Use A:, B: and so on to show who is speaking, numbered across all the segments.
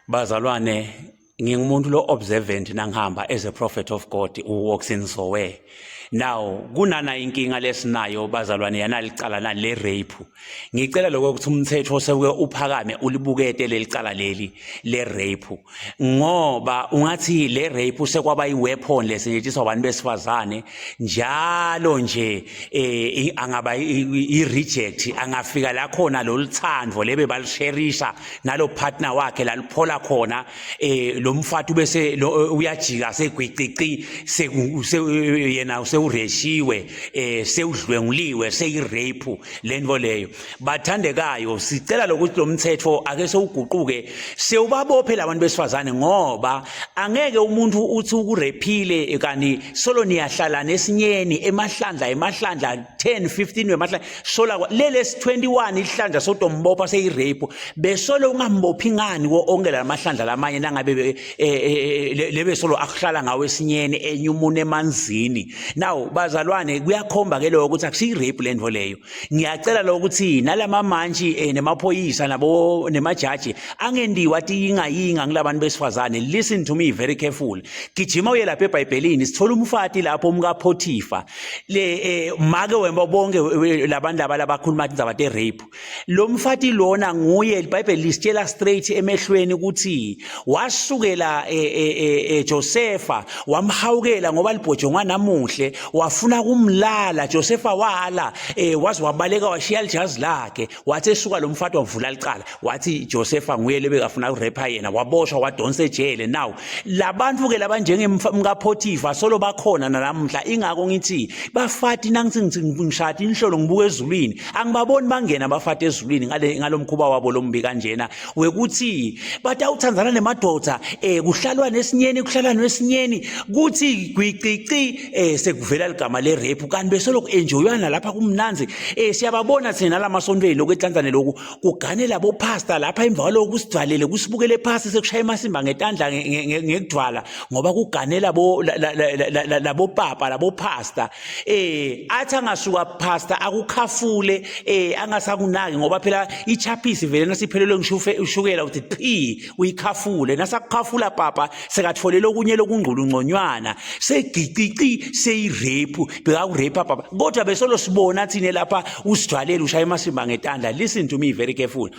A: Bazalwane, ngingumuntu lo observant nangihamba as a prophet of God who walks in Zoe. Now kunana inkinga lesinayo bazalwane yanalicala nale rape. Ngicela lokho ukuthi umthetho sewuke uphakame ulibukete lelicala leli le rape ngoba ungathi le rape sekwaba i-weapon lesetshenziswa abantu besifazane njalo nje eh angaba i-reject angafika la khona loluthando lebe balisherisha nalo partner wakhe laliphola khona eh lo mfati bese uyajika segwicici yena sewureshiwe eh sewudlwenguliwe seyirape lento leyo bathandekayo sicela lokuthi lo mthetho ake sewuguquke sewubabophe labantu besifazane ngoba angeke umuntu uthi ukurephile kani solo niyahlala nesinyeni emahlandla emahlandla 10 15 wemahlandla sola lele 21 ihlandla sotombopha seyirape besolo ungambophi ngani wo onke lamahlandla lamanye nangabe eh, eh, eh, lebe solo akuhlala ngawo esinyeni enye umuntu emanzini now bazalwane kuyakhomba ke lokho ukuthi akusiyi rape lento leyo ngiyacela lokho ukuthi nalama mantshi eh, nemaphoyisa nabo nemajaji angendiwa tiyingayinga ngulabantu besifazane listen to me very careful gijima uye lapha eBhayibhelini sithola umfati lapho umkaPhotifa le eh, make wemba bonke eh, labantu laba labakhuluma indzaba te rape lo mfati lona nguye iBhayibheli lisitshela straight emehlweni ukuthi wasukela e, e, e, e, Josefa wamhawukela ngoba libhojongwa namuhle wafuna kumlala Josefa wala eh waze wabaleka washiya lijazi lakhe wathi esuka lo mfati wavula licala wathi Josefa nguye lebekafuna ukurepha yena waboshwa wadonsa ejele now labantu ke labanjengemkaPhotifa solo bakhona nalamuhla ingako ngithi bafati nangithi ngithi ngishada inhlolo ngibuka ezulwini angibaboni bangena abafati ezulwini ngale ngalomkhuba wabo lombi kanjena wekuthi batawuthandzana nemadoda eh kuhlalwa nesinyeni kuhlalwa nesinyeni kuthi gwicici eh sekuvela ligama le rape kanti besoloko enjoywana lapha kumnanzi eh siyababona thina nalamasontweni lokhu ehlanzane lokhu kugane labo pastor lapha emva kwaloko kusidvalele kusibukele phasi sekushaya amasimba ngetandla ngekudvala ngoba kugane labo labo papa labo pastor eh athi angasuka pastor akukhafule eh angasakunaki ngoba phela ichaphisi vele nasiphelelwe ngishufe ushukela uthi qhi uyikhafule nasakukhafula papa sekatholele okunye lokungqulungconywana segicici seyirape bekakurape papa kodwa besolo sibona thina lapha usijwalele ushaya amasimba ngetandla listen to me very careful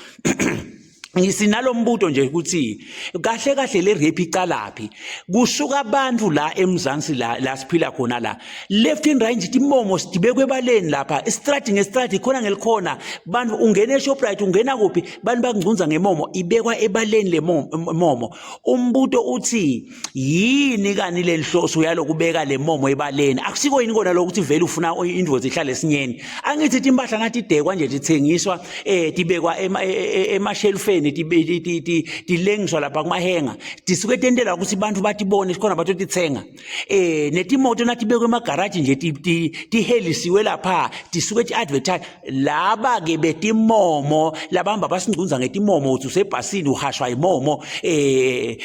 A: ngisinalombuto nje ukuthi kahle kahle le rape icalaphi kusuka abantu la eMzansi la la siphila khona la left and right nje timomo sidibekwe ebaleni lapha istrati ngestrati khona ngelikhona bantu ungena eShoprite ungena kuphi bantu bakungcunza ngemomo ibekwa ebaleni le momo umbuto uthi yini kani le nhloso yalokubeka le momo ebaleni akusiko yini kona lokuthi vele ufuna indoda ihlale esinyeni angithi timpahla ngathi idekwa nje tithengiswa eh tibekwa e, e, emashelufeni tilengiswa lapha kumahenga tisuke tentela ukuthi abantu batibone sikhona batotithenga eh netimoto natibekwe emagaraji nje tihelisiwe lapha tisuke ti-advertise laba ke betimomo labahamba basingcunza ngetimomo uthi usebhasini uhashwa imomo eh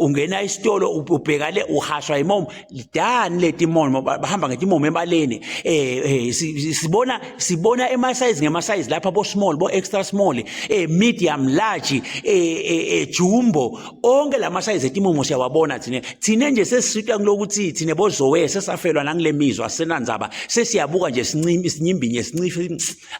A: ungena esitolo ubheka le uhashwa imomo dani letimomo bahamba ngetimomo ebaleni eh, eh sibona sibona ema size ngema size lapha bo small bo extra small eh medium large eh, eh, jumbo onke lama size etimomo siyawabona thina thina nje sesisitwa kulokuthi thina bozowe sesafelwa nangile mizwa asenandzaba sesiyabuka nje sincimi sinyimbinye sincife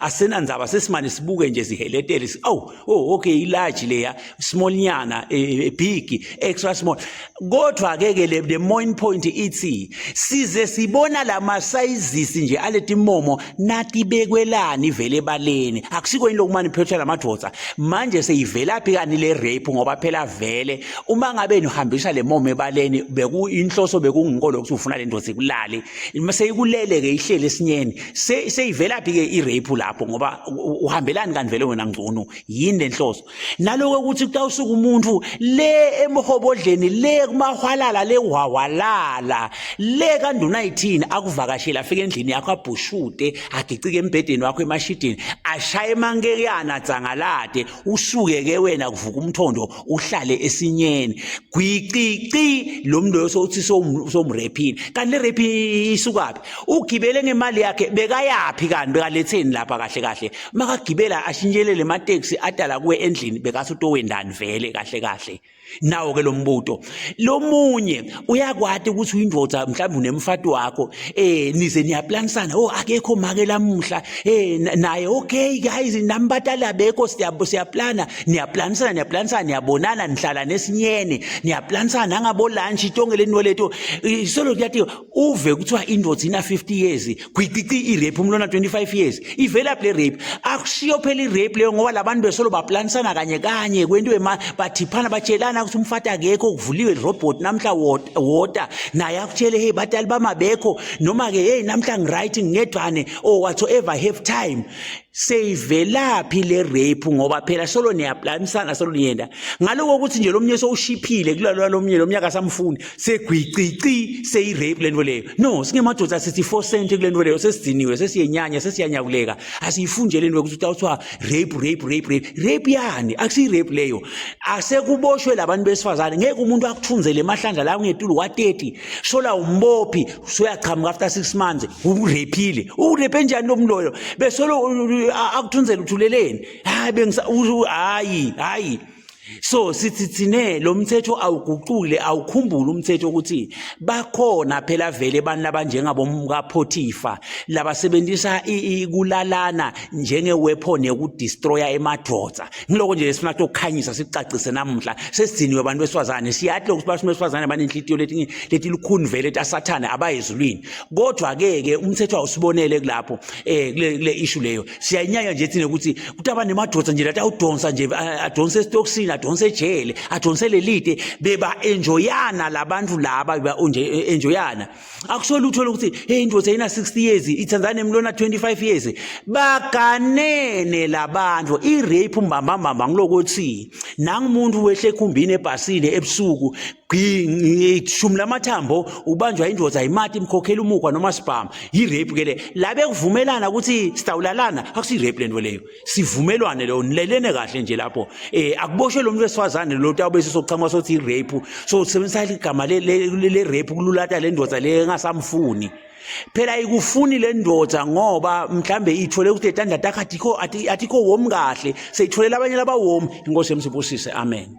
A: asenandzaba sesimane sibuke nje siheletele oh oh okay ilarge leya small nyana eh, eh, big extra small kodwa ke ke le the main point ithi size sibona lama sizes nje aletimomo natibekwelani vele ebaleni akusiko yini lokumane phethwe lamadoda manje seyivelaphi kani le rape ngoba phela vele uma ngabe nihambisa le momo ebaleni bekuyinhloso bekunginkolo ukuthi ufuna le ndoda ikulale seyikulele ke ihlele esinyeni seyivelaphi ke i-rape lapho ngoba uhambelani kanti vele wena ngcono yini le nhloso naloko ukuthi kutawusuka umuntu le emhobodleni le kumahwalala le wawalala le kanduna yithini akuvakashele afike endlini yakho abhushute agicike embhedeni wakho emashidini ashaye emankeyana dzangalade usuke Uvuke-ke wena kuvuka umthondo uhlale esinyeni gwicici lo muntu loyo sowuthi somrephile. Kanti le rape isukaphi? Ugibele ngemali yakhe bekayaphi kanti bekaletheni lapha kahle kahle? Makagibela ashintshelele emateksi adala kuwe endlini bekathi utowendani vele kahle kahle. Nawo ke lo mbuto. Lomunye uyakwati ukuthi uyindoda mhlawumbe unemfati wakho eh nize niyaplanisana oh akekho make lamuhla eh naye okay guys nami batali abekho siyaplana niyaplanisana niyaplanisana niyabonana nihlala nesinyene niyaplanisana nangabo lunch tonke lento leto solo kuyathi uve kuthiwa indoda ina 50 years gwiqiqi i-rape umlona 25 years ivelaphi le rape akushiyo phela i-rape leyo ngoba labantu besolo baplanisana kanye kanye kwento ema bathiphana batshelana ukuthi umfati akekho kuvuliwe robot namhla water naye akutshele hey batali bamabekho noma ke hey namhla ngiright ngingedwane or whatsoever have time seyivelaphi le rape ngoba phela solo niyaplanisana solo niyenda ngaloko ukuthi nje lomnye sowushiphile kulalo lomnye lomnyaka asamfuni segwicici seyi-rape lento leyo no singemadoda sithi 4 cent kule nto leyo sesidiniwe sesiyenyanya sesiyanyawuleka asiyifuni nje le nto ukuthi kuthiwa rape rape rape rape rape yani akusiyi-rape leyo asekuboshwe labantu besifazane ngeke umuntu akuthunzele emahlandla la ungetulu kwa-30 sola umbophi soyaqhamuka after 6 months urephile urepe njani lo muntu loyo besolo akuthunzele uthuleleni hayi bengisa hayi hayi so sithi thine lo mthetho awuguqule awukhumbule umthetho ukuthi bakhona phela vele abantu labanjengabomkaPhothifa labasebenzisa ikulalana njenge-weapon yokudestroya emadoda ngiloko nje sifuna ukukhanyisa sicacise namuhla sesidiniwe abantu besifazane siyathi lokhu abantu besifazane banenhlitiyo leti letilukhuni vele tasathane abayezulwini kodwa ke ke umthetho awusibonele kulapho eh kule kule issue leyo siyayinyanya nje thina ukuthi kutaba nemadoda nje lathi awudonsa nje adonse esitokisini adonse ejele adonse lelide beba enjoyana labantu laba beba nje enjoyana akusho lutho lokuthi hey indoda ina 60 years ithandana nemlona 25 years baganene labantu i-rape mbambambamba ngilokuthi nangumuntu wehle ekhumbini ebhasini ebusuku gqi lamathambo ubanjwa indoda imati imkhokhela umukwa noma sibhamu yi-rape ke le la bekuvumelana ukuthi sitawulalana akusiyi-rape le nto leyo sivumelwane leyo nilelene kahle nje lapho eh akuboshwe lo muntu wesifazane lo tawube sokuchamuka sothi i-rape so usebenzisa igama le-rape kululata le ndoda le engasamfuni phela ikufuni le ndoda ngoba mhlambe ithole ukuthi letandla takhe atikho atikho womi kahle seyitholela abanye labawomi inkosi yemsibusise amen.